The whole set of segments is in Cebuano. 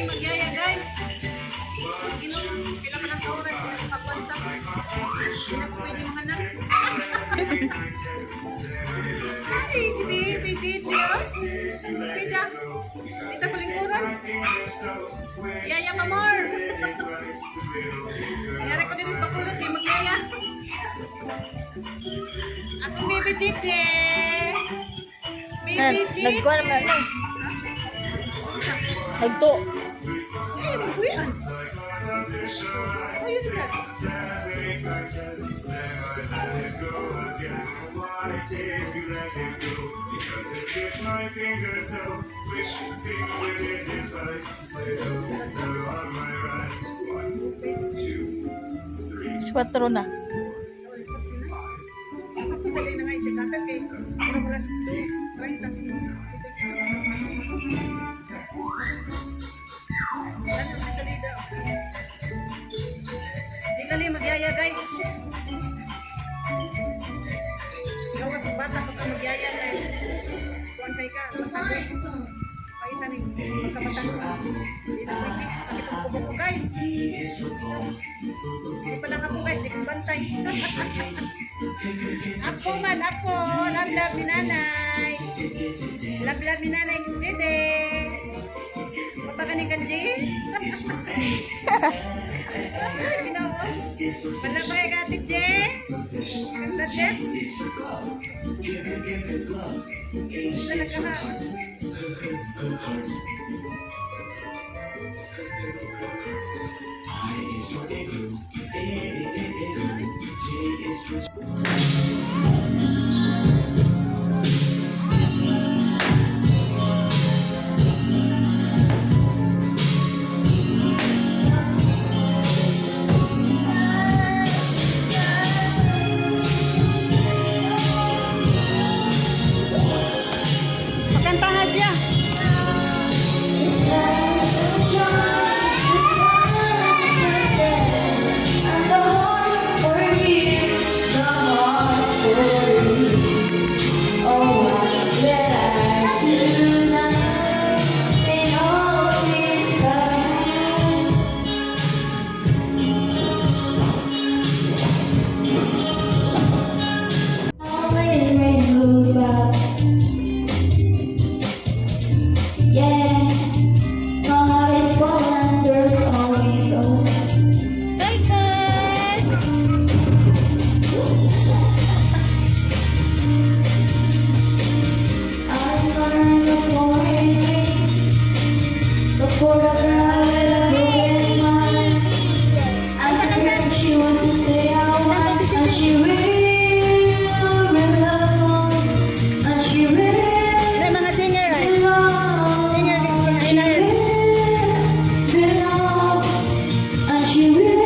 Gali magyaya, guys. Ginoo, pila pa lang ka oras na nakakwanta. Hindi na ko pwede mga anak. Ay, si Baby Gigi, oh. Pisa. Pisa palingkuran. Yaya pa more. Nangyari ko din sa Bacolod, di magyaya. Akong Baby Gigi. Baby Gigi. Nagkuha naman ano. Nagto. Eh, magbuyan. Ayun sila. Alas 4 na. Alas 4 na. Sakto sa na nga siya gatas kay murag alas 2:30. Wala na sa salida. Di gali magyaya, guys. Gawas ang bata pagka magyaya kay kuan kay ka, batagoy. Paita ni pagkabata. Di na pwede. Sakit ang kubo ko, guys. Di pa lang ako, guys, di ko bantay. Ako man, ako. Love, love ni nanay. Love, love ni nanay si Jede. Mapakanin ka, Jay? Ay, ginoo. Wala pa kay Ate Jay? Ganda, Jeff? Talaga ha. I is for igloo, I, I, igloo. J is for Pakanta nga siya. And the heart for you, the heart for you. Oh, what will I do now in all this time? Always rainbow about. Yeah, my heart is full and there's always hope. Bye, bye. I learned the poetry before the girl with a broken smile. As a girl, she wants to stay a while, and she will belong, and she will May mga singer ay. belong, Singer, she will belong, and she will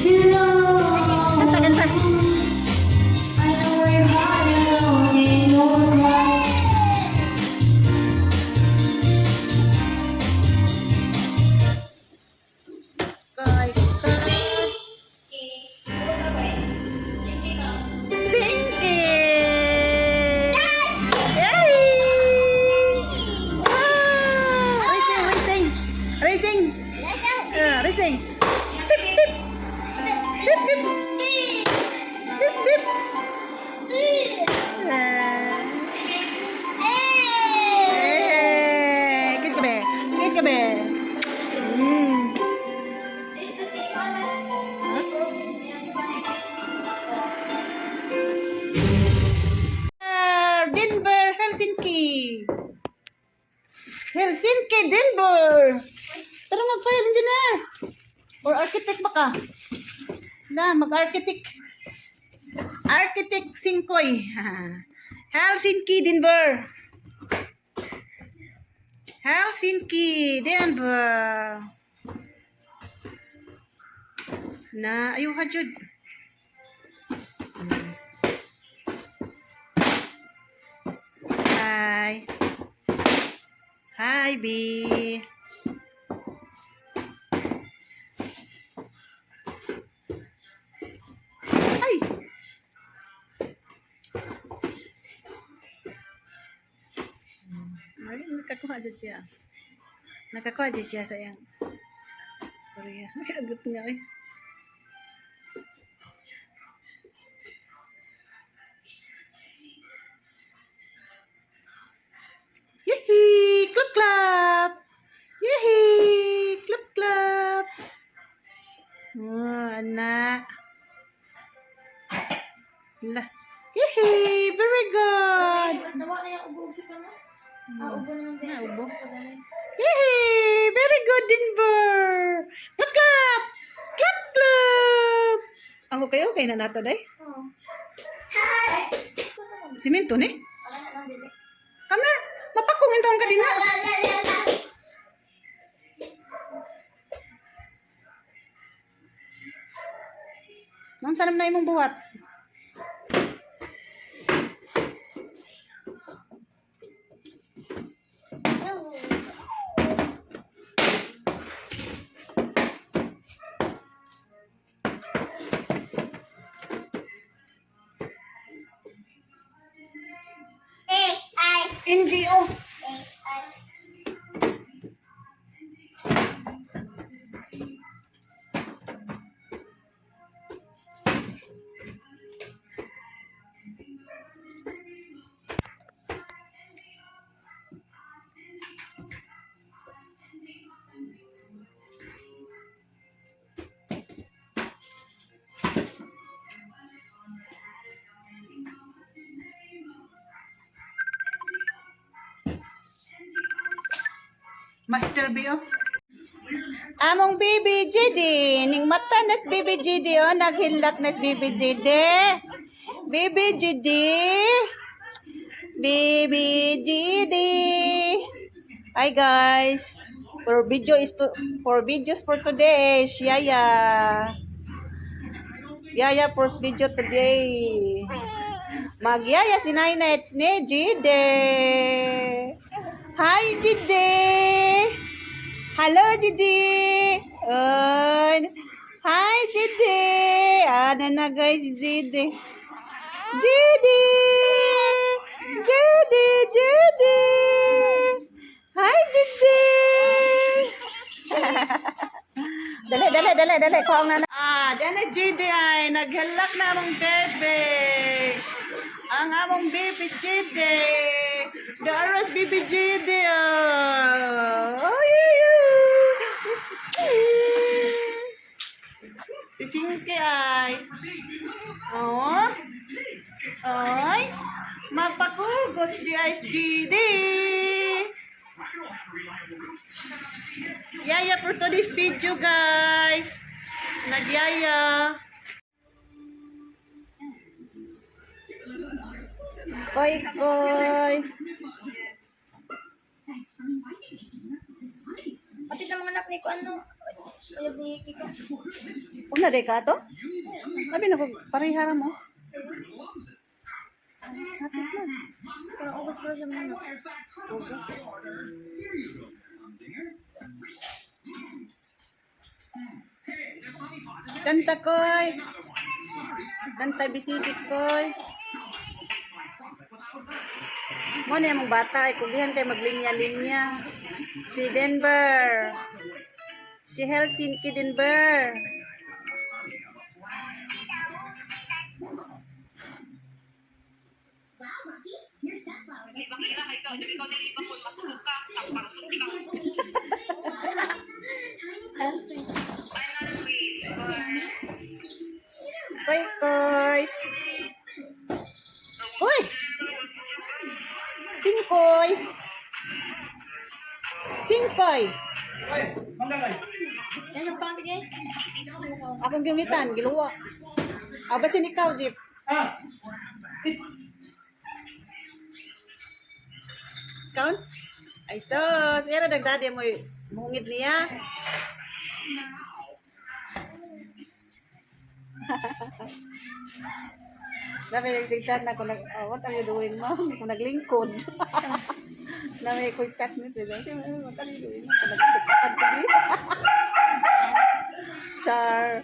belong. Ganta, ganta. I know where your heart alone ain't no cry. Kay, kay. Sinky! Yay! Wow! Racing, racing! Racing! Ah, racing! Pip, pip! Pip, pip! Pip, pip! Ah. Hey! Kiss ka be! Kiss ka be! Huh? Ah, Denver, Helsinki. Helsinki, Denver. Tara, mag-file engineer. Or architect ba ka? Na, mag-architect. Architect Singkoy. Helsinki, Denver. Helsinki, Denver. Na, ayuha jud. Hi. Hi, B. Ay! Ay, nakakuha dyan siya. Nakakuha dyan siya sa iyang. Sorry, nakagot nga eh. Yehey! Clap clap! Yehey! Clap clap! Oh, anak. La. Yehey! Very good! Nawa na yung ubo sa pana. Ah, ubo naman din. Na, ubo. Yehey! Very good, Denver! Clap clap! Clap clap! Ang okay okay na nato day. Oo. Simento ni. Wala na lang dili. Come here. Mapakong intong ka din na. Nang sanam na imong buhat? NGO. Master B, oh. Among baby JD, ning mata nas baby JD oh, naghilak nas baby JD. Baby JD. Baby JD. Hi guys. For videos for today, is Yaya. Yaya first video today. Magyaya si Naina, it's ni JD. Hi JD. Hello, Judy! Oh, hi, Judy! Ano na guys, Judy? Judy! Judy! Judy! Hi, Judy! Dali, dali, dali, dali. Kuha na na. Ah, diyan na Judy ay. Naghalak na among baby. Ang among baby Judy. The aras baby Judy. Oh, oh yeah, yeah. Si Sinke ay. Oh. Ay. Magpakugos di ay GD. Yaya for today's video, guys. Nagyaya. Koy koy. Kapit ang mga anak ni ko ano. Uyab ni Kiko. Una day ka to? Sabi na ko parehara mo. Hapit na. Pero August bro siya mga anak. August. Kanta koy. Kanta bisitit koy. Mo na yung bata ay kugihan kay maglinya-linya. Si Denver. Si Helsinki Denver. Koy koy. Uy! Singkoy. Singkoy. Yan ang pambigay. Akong gyungitan, giluwa. Ah, basin ikaw, Jeep. Ah! Kaon? Ay sos, era nagdadi mo mungit niya. Dami nag chat na kung nag, oh, what are you doing, ma'am? Kung naglingkod. Dami ko chat nito. Sabi, what are you doing? Kung naglingkod. Char.